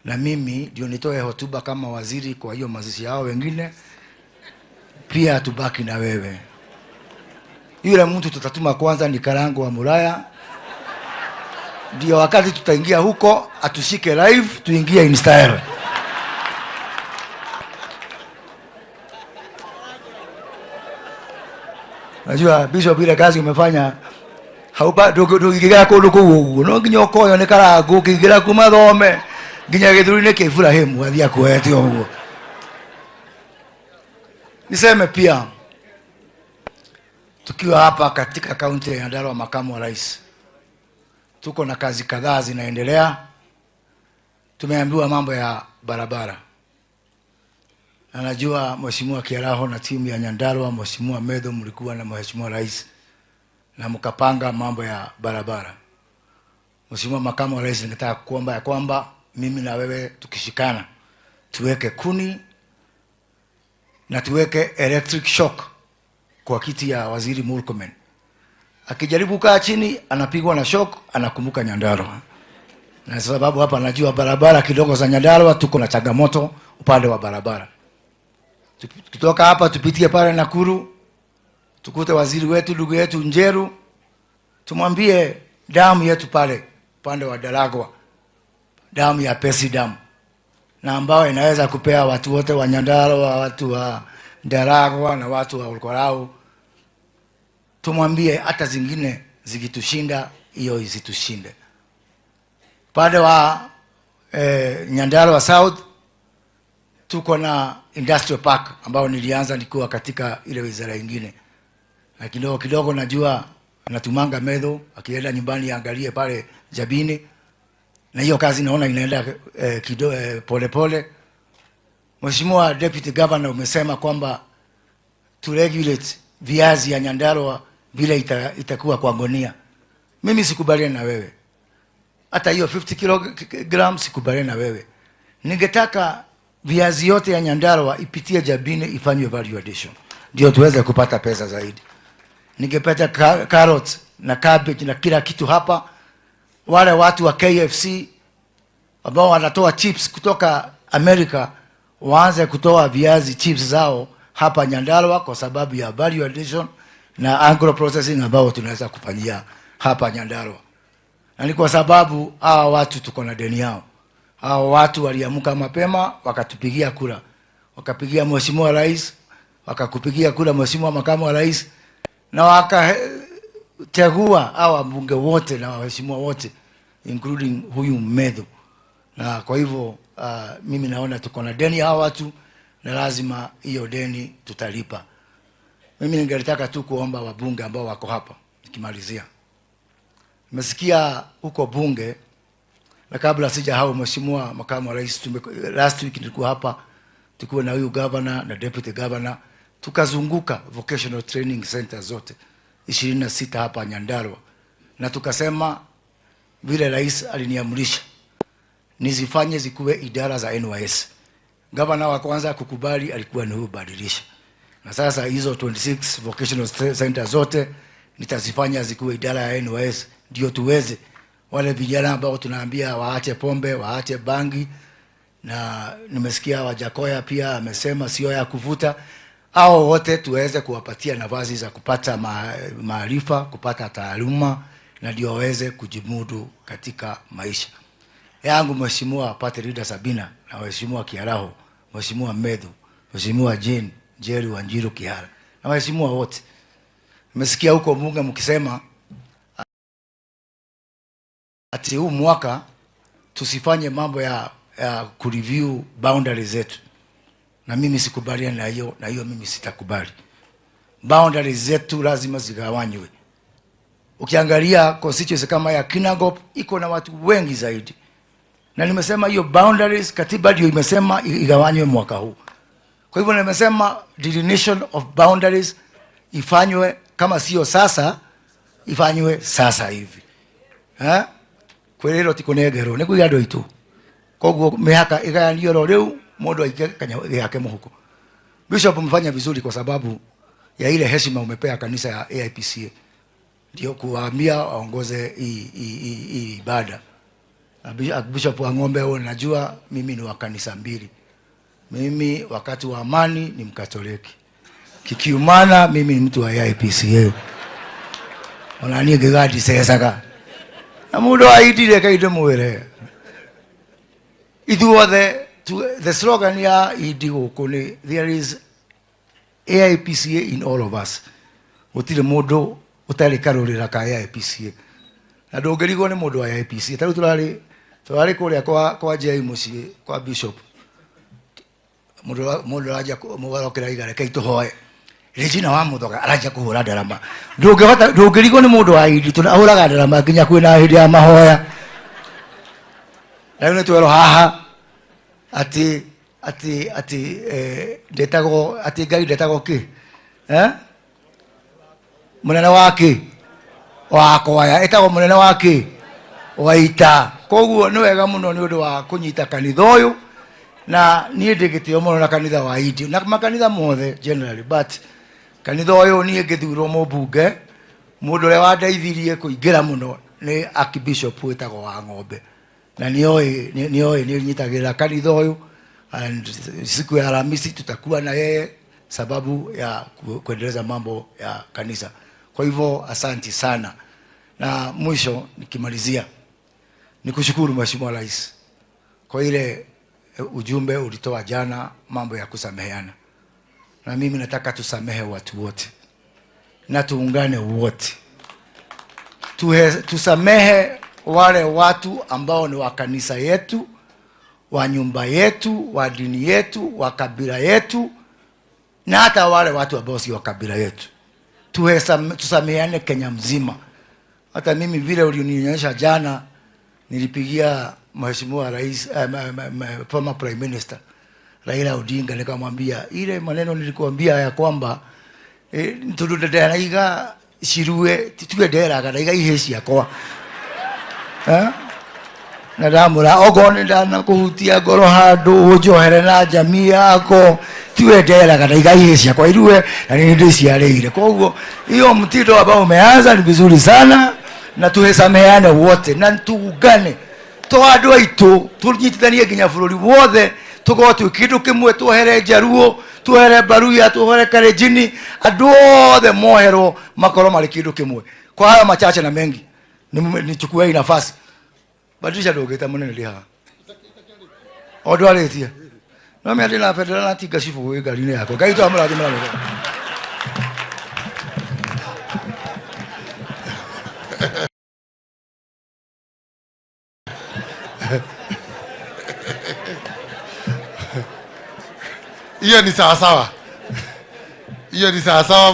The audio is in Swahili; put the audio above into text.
Na mimi ndio nitoe hotuba kama waziri kwa hiyo mazishi yao wengine, pia tubaki na wewe. Yule mtu tutatuma kwanza ni Karango wa Muraya, ndio wakati tutaingia huko atushike live, tuingie in style. Najua Bishop ile kazi umefanya haupa ndũngĩgera kũndũ kũu ũguo, no nginya ũkoywo nĩ Karango ũkĩingĩra kuma thome nginya gĩthũri-inĩ kĩa Ibrahim athiĩ akuoete ũguo. Niseme pia tukiwa hapa katika kaunti ya Nyandarua, makamu wa rais, tuko na kazi kadhaa zinaendelea. Tumeambiwa mambo ya barabara, na najua Mheshimiwa Kiaraho na timu ya Nyandarua, Mheshimiwa Medho, mlikuwa na Mheshimiwa Rais na mkapanga mambo ya barabara. Mheshimiwa Makamu wa Rais, ningetaka kuomba ya kwamba mimi na wewe tukishikana tuweke kuni na tuweke electric shock kwa kiti ya Waziri Murkomen. Akijaribu kaa chini anapigwa na shock, anakumbuka Nyandarua. Na sababu hapa najua barabara kidogo za Nyandarua tuko na changamoto upande wa barabara. Tukitoka hapa tupitie pale Nakuru, tukute waziri wetu ndugu yetu Njeru, tumwambie damu yetu pale upande wa Daragwa, damu ya Pesi damu, na ambayo inaweza kupea watu wote wa Nyandarua, watu wa Daragwa na watu wa Olkorau. Tumwambie hata zingine zikitushinda hiyo isitushinde. Upande wa Nyandarua South tuko na industrial park ambao nilianza nikiwa katika ile wizara nyingine. Na kidogo kidogo najua natumanga Medho akienda nyumbani angalie pale Jabini, na hiyo kazi naona inaenda kidogo pole pole. Mheshimiwa Deputy Governor, umesema kwamba to regulate viazi ya Nyandarua vile itakuwa kwa gunia. Mimi sikubaliani na wewe. Hata hiyo 50 kg sikubaliani na wewe. Ningetaka viazi yote ya Nyandarua ipitie Jabini ifanywe value addition, ndio tuweze kupata pesa zaidi. Ningepata carrots na cabbage na kila kitu hapa. Wale watu wa KFC ambao wanatoa chips kutoka Amerika waanze kutoa viazi chips zao hapa Nyandarua kwa sababu ya value addition na agro processing ambao tunaweza kufanyia hapa Nyandarua. Na ni kwa sababu hawa watu tuko na deni yao. Hawa watu waliamka mapema wakatupigia kura, wakapigia Mheshimiwa Rais, wakakupigia kura Mheshimiwa Makamu wa Rais, na wakachagua hawa mbunge wote na waheshimiwa wote including huyu Medho. Na kwa hivyo mimi naona tuko na deni hawa watu na lazima hiyo deni tutalipa. Mimi ningetaka tu kuomba wabunge ambao wako hapa nikimalizia. Nimesikia huko bunge, na kabla sija hao Mheshimiwa Makamu wa Rais, last week nilikuwa hapa, tulikuwa na huyu governor na deputy governor, tukazunguka vocational training center zote 26 hapa Nyandarua, na tukasema vile rais aliniamrisha nizifanye zikuwe idara za NYS. Governor wa kwanza kukubali alikuwa ni huyu Badilisha. Na sasa hizo 26 vocational center zote nitazifanya zikuwe idara ya NYS, ndio tuweze wale vijana ambao tunaambia waache pombe, waache bangi, na nimesikia Wajakoya pia amesema sio ya kuvuta, hao wote tuweze kuwapatia nafasi za kupata maarifa, kupata taaluma, na ndio waweze kujimudu katika maisha. Yangu Mheshimiwa Party Leader Sabina na Mheshimiwa Kiaraho, Mheshimiwa Medho, Mheshimiwa Jane Jerry Wanjiru Kihara na waheshimiwa wote. Nimesikia huko bunge mkisema ati huu mwaka tusifanye mambo ya kureview boundaries zetu. Na mimi sikubaliani na hiyo, na hiyo mimi sitakubali. Boundaries zetu lazima zigawanywe. Ukiangalia constituency kama ya Kinangop iko na watu wengi zaidi. Na nimesema hiyo boundaries katiba ndio imesema igawanywe mwaka huu. Kwa hivyo nimesema delineation of boundaries ifanywe, kama sio sasa ifanywe sasa hivi. Kwiriro ti kunengerwo ni kuiga andu aitu. Koguo mihaka igayanio ro riu mundu aike yake muhuko. Bishop, umefanya vizuri kwa sababu ya ile heshima umepea kanisa ya AIPCA, ndio kuwaambia waongoze hii ibada. Bishop wa Ng'ombe, wewe unajua mimi ni wa kanisa mbili. Mimi wakati wa amani ni Mkatoliki, kikiumana mimi ni mtu wa AIPCA. Ona niĩ ngĩgandicecaga na mũndũ wa idi reke ndĩmwĩre ithuothe the slogan ya idi gũkũ nĩ there is AIPCA in all of us. Gũtirĩ mũndũ ũtarĩ karũrĩra ka AIPCA, na ndũngĩrigwo nĩ mũndũ wa AIPCA. Ta rĩu tũrarĩ kũrĩa kwa Jai mũciĩ kwa Bishop, mũndũ aranjia mũgarokĩra iga reke itũhoe Regina wa Muthoga aranjia kũhũra ndarama. Ndũngĩhota, ndũngĩrigwo nĩ mũndũ wa idi tondũ ahũraga ndarama nginya kwĩna hĩndĩ ya mahoya. Na rĩu nĩ twerwo haha atĩ ndetagwo atĩ Ngai ndetagwo kĩ, eh? Mũnene wa kĩ wa kwaya ĩtagwo mũnene wa kĩ wa ita. Koguo nĩ wega mũno nĩ ũndũ wa kũnyita kanitha ũyũ, na niĩ ndĩ gĩtĩo mũno na kanitha wa Idi na makanitha mothe generally, but kanitha ũyũ niĩ ngĩthurwo mũmbunge, mũndũ ũrĩa wandeithirie kũingĩra mũno nĩ Archbishop wĩtagwo wa Ng'ombe, na nĩoĩ nĩ nyitagĩrĩra kanitha ũyũ, and siku ya Alhamisi tutakuwa na yeye sababu ya kuendeleza mambo ya kanisa. Kwa hivyo asanti sana. Na mwisho nikimalizia, nikushukuru Mheshimiwa Rais kwa ile ujumbe ulitoa jana, mambo ya kusameheana. Na mimi nataka tusamehe watu wote na tuungane wote. Tusamehe wale watu ambao ni wa kanisa yetu, wa nyumba yetu, wa dini yetu, wa kabila yetu, na hata wale watu ambao si wa kabila yetu. Tusameheane Kenya mzima. Hata mimi vile ulinionyesha jana, nilipigia Mheshimiwa Rais, former Prime Minister Raila Odinga, nikamwambia ile maneno nilikuambia ya kwamba tundu nderaiga cirue tuge nderaga ndaiga ihe ciakwa. Na ndamwĩra okorwo nĩ ndanakuhutia ngoro handũ ũnjohere na jamii yako, tiwe nderaga ndaiga ihe ciakwa irue na nĩ ndĩciarĩire. Koguo hiyo mtindo ambao umeanza ni vizuri sana, na tuhesameane wote na tuungane to andũ aitũ, tũnyitithanie nginya bũrũri wothe, tũkorwo twĩ kĩndũ kĩmwe, tuohere Njaruo, tuohere Baruya, tuohere Kalenjini, andũ othe moherwo makorwo marĩ kĩndũ kĩmwe. Kwa hayo machache na mengi, nichukue hii nafasi. Badilisha ndũngĩte mũnene ndĩ haha. O ndwarĩtie. No mĩa ndĩna bendera na tinga cibũ gwĩ ngari-inĩ yakwa. Ngai witũ amũrathime na mĩthemba. Hiyo ni sawa sawa. Hiyo ni sawa sawa.